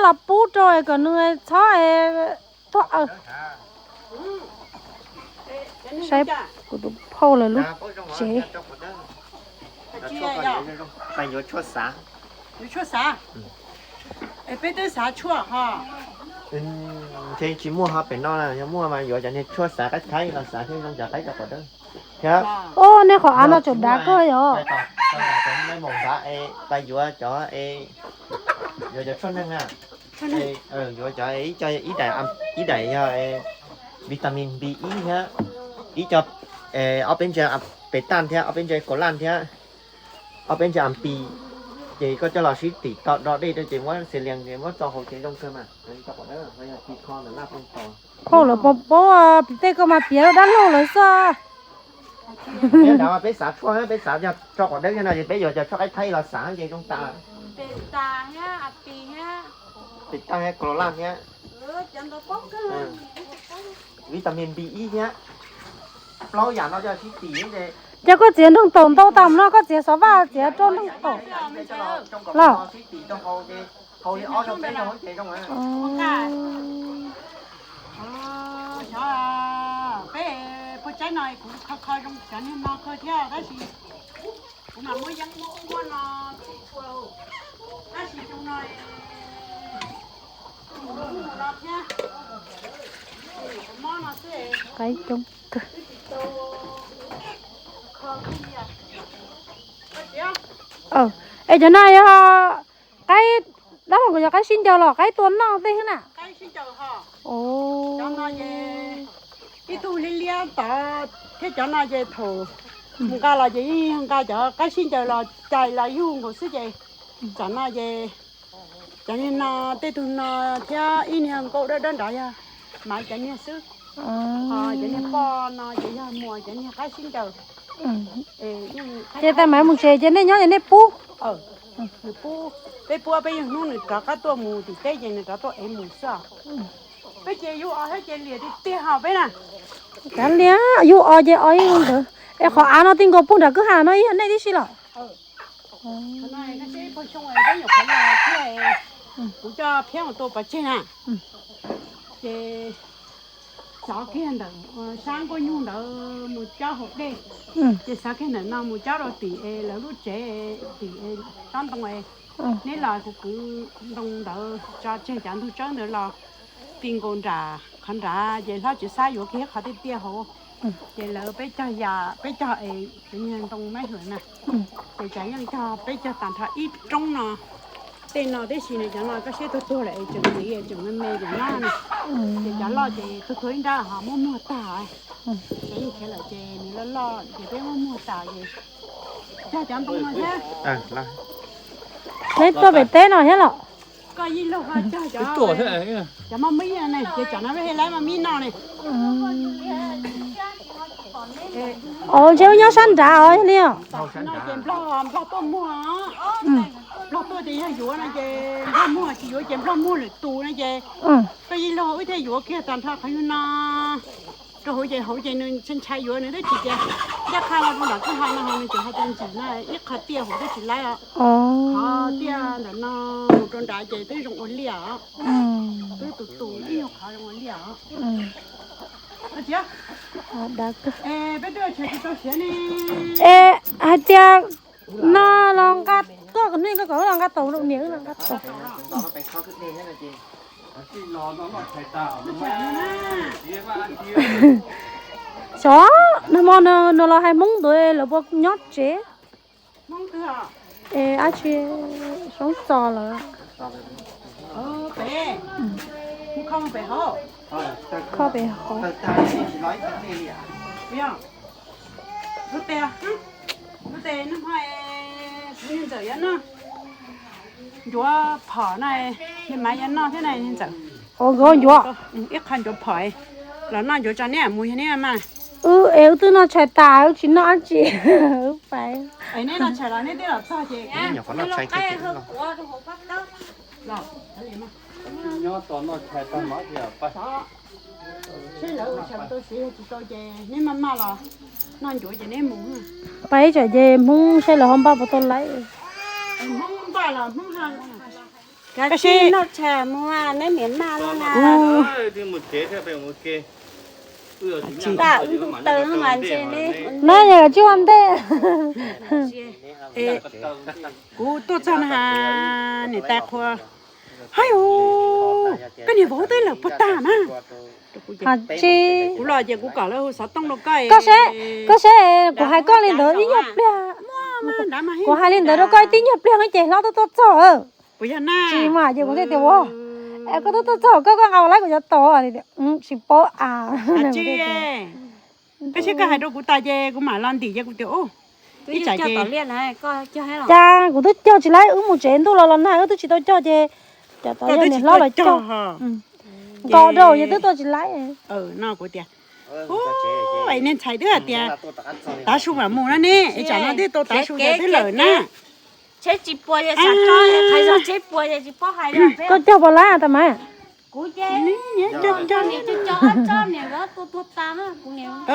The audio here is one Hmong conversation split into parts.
Los pub rau kom nws txhob tuag. Saib kuv tus phauj lawv lub tsev. Yuav tshuaj xav. Peb twb xav tshuaj ho. Ntshe tsis muaj ho pem no, yog muaj mas yuav cov niag tshuaj xav qaib thaib los xav thiab zoo cov qaib rau qhov dawb thiab. Ub, nej qhov av no tseem dav kawg yom. Pais yuav cov, yuav cov tshuaj neeg na. Yuav cov ib co, ib daim, ib daim yog vitamin B ib thiab, ib co, ob peb ntse pes taj thiab ob peb ntse kaus laj thiab, ob peb ntse am pis, ces koj coj los sib tim to do dej rau ces muab xia lias ces muab txo hauv ces zoo kawg mas. Phauj lawv paub paub tim tej koj mas piav rau dab laug lawv xwb. Peb xav tshuaj, peb xav yog tso quav dawb no ces peb yuav cov tshuaj qaib thaib los xav ces zoo tas. Tim tag kaus laj thiab, vitamin B ib thiab, plaub yam no coj sib tim. Ces koj txiav nroog taum ntau tas no koj txiav xov vaj txiav rau nroog taum los. Xyov, peb pua tsaib no kuv kho kho zoo cov niag no kawg thiab tab sis kuv mam muab yeeb muab ub muab no txhij txhua, tab sis zoo no no thiab, mob no xwb. Qaib coob kawg. Es cov no yog qaib, dab laug, yog qaib sib ncaws los qaib tua noj tej xwb na? Ib tug liab liab tod thiab cov no ces thaum mus nqa los ces yeej yog nqa cov qaib sib ncaws los cais los yug nkaus xwb ces tam no ces cov niag no tej tug no thiab ib niag nkauj dawb dawb nrad yog Maiv cov niag xwb. Ho cov niag poj no ces yog Muas cov niag qaib sib ncaws. Ces tais Maiv mus tsev ces nej nyob ces nej pub. Nws pub, peb pub peb yug hnub nws rov qab tuaj mus tim teb ces nws rov tuaj ev mus xwb. Peb ces yug os thiab ces liam tiag tiag ho peb na. Kav liam, yug os ces os ib ntawd. Es qhov av no ti nkaus puag nram kwj ha no ib yog nej tib si los? Kuv coj Phiab mus tua pov tseg na, ces xov kiag ntawm sab nkuaj nyuj ntawd mus cob hauv dej, ces xov kiag ntawm no mus cob rau tim es lawv lub tsev tim es tsob ntoo es, neb los kuv kwv ntoo ntawd tso tseg cov ntug tsawb ntawd los ti nkaus nram qhov nrad ces hlob Tswv Xab yuav kiag qhov tiaj tiaj hauv, ces lawv peb cog yam peb cog es cov niag ntoo mab hwm na, ces cov yeej cog peb cog tag nrho ib roob no. Tej no tib si nws cov no koj siab tuag tuag lawm es tseem ntxiv tseem me me ces nyob no, ces cov loj ces tuag tuag ib nrab ho muab muag tag. Cov yeej khiav lawm ces nws loj loj ces peb muab muag tas ces cog cov ntoo no thiab. Neb tuaj pem teb no thiab los? Koj yeej lug cog cov, cov maj mib ne ces tsam no peb he laib maj mib no ne. Os, ntshe wb nyob sab nrad os li os. No ces nplog, nplog tuaj muag, nplog tuaj ces yog yuav no ces nplog muag, tsis yuav ces nplog muag lwm tus no ces koj yeej lug wb thiaj yuav kiag tag nrho qhov yug no rau hauv ces hauv ces nws ntshai ntshai yuav nws twb tsis tias ncaj qha los rau nram kwj ha no ho nws tseem hais tias ntsim no ib qho tiaj hauv twb tsis laib os. Qhov tiaj ntawm no mus rau nrad ces twb zoo ua liaj os. Twb tus tus ib nyuag qhov zoo ua liaj os. Peb twb tshais tsis tau siav ne. Es hais tias no los nqa, koj kom nej, koj kom wb los nqa taus, niam wb los nqa taus. Xyov nag hmo no los hais Hmoob ntawd lawv puas nyob tsev. Es dab tsi, Soob Txos lawm. Kho pem hauv. Ncuav phom na, niag Maiv yuav noj thiab na niag ntxawm. Ua ncuav, ib qho ncuav phom los noj ncuav tso neb mus yog neb mas. Wb es wb twb noj tshais tas wb tsis noj dab tsi. Wb pais. Neb noj tshais los neb twb los txog ces. Nyob tos noj tshais tag no. Seb lawv ua tshais tau siav tsis tau ces neb maj maj los noj ncuav ces neb mus. Pais tsam ces Hmoob saib lawv ho npaj puas tau laib. Hmoob npaj los Hmoob ha. Tab sis no yog tsis ua ntej. Kuv tuaj txog na, niam tais qhua, hais yus, koj niag vauv twb lawm puag ta na. Tsis, kuv los ces kuv kom lawv hu xov tooj rau koj. Koj saib, koj saib, kuv hais koj li ntawd ib nyuag pliag, kuv hais li ntawd rau koj tib nyuag pliag ces hlob twb tuaj txog. Tsis mas ces kuv thiaj tias ua, es koj twb tuaj txog koj, koj nqa laib kuv cov tos. Tsis paub a. Koj saib koj hais rau kuv tas ces kuv mam los ntim ces kuv tias ib tsam ces, cas kuv twb cog tsis laib, wb mus tsev ntuj los los nag wb twb tsis tau cog ces cov tod yog niam hlob los cog. Nkaus rau ces twb tuaj tsis laib. No kuv tias, ub, es niag ntxhais twb hais tias tav su mam mus no ne, es tsam no twb tau tav su ces twb lawm na. Koj cog puas laib tas mas?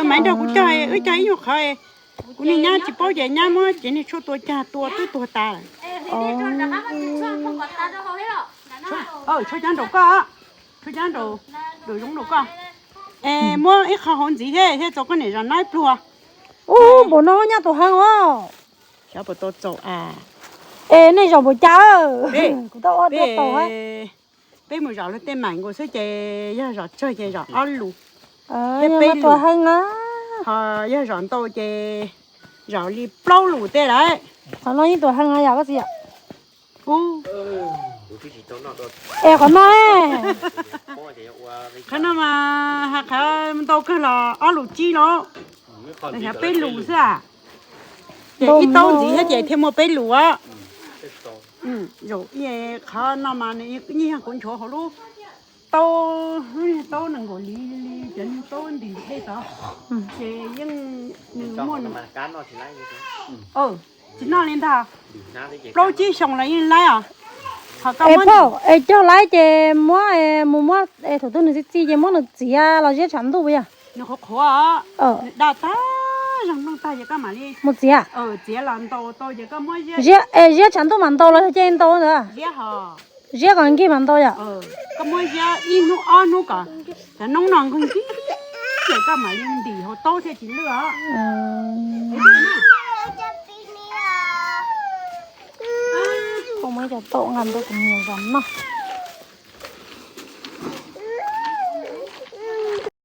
Maiv nrog kuv cog, wb cog ib nyuag qhov, kuv niag nyab tsis paub ces nyab muab cev niag tshuaj tua cag tua twb tuag tas lawm. Tshuaj cab nraum koj, tshuaj cab nraum, nraum zoov nraum koj. Es muab ib qho hauv ntxiv thiab thiaj txaus koj niam zov nab pluag. Ub, npaum no nyab tus heev os. Xyov puas tau txaus a. Es nej zaum npaum cas? Kuv tau ua tau. Peb mus zaum luag tej maim nkaus xwb ces yog zaum tsawg ces zaum ob lus. Peb lus heev na. Ho yog zaum ntau ces zaum li plaub lus tej lawm. Qhov no yeej tus heev no yom koj txiv yom? Es qhov no, qhov no mas hais qhov ntau kawg los ob lus tsib los, xyov peb lus xwb. Ces ib taub ntxiv thiab ces thiaj muaj peb lus. Zaum qhov no mas nws yeej yog kuv nchuav hauv lub taub, lub niag taub nees nkaum li li cov niag taub ntim dej tod, ces yeej nws muaj tsis noj li ntag. Plaub tsib xyoo los yeej laib os. Es pog, es cog laib ces muab, mus muab, thaum twg nws txi txiv ces muab nws txiav los ziab tshav ntuj puas yog? Nws qhuav qhuav, nws daj tag zog nplooj tag ces koj mam li mus txiav. Txiav los ntaus tau ces koj muab ziab, es ziab tshav ntuj mam ntaus los yog cia li ntaus ntawd? Ziab kom nkig mam ntaus yom? Koj muab ziab ib hnub ob hnub kom cov noob no nkig nkig ces koj mam li ntim hauv taub thiaj tsis lwj os. Koj muab cov taum nqa ntua kuv niam zov noj.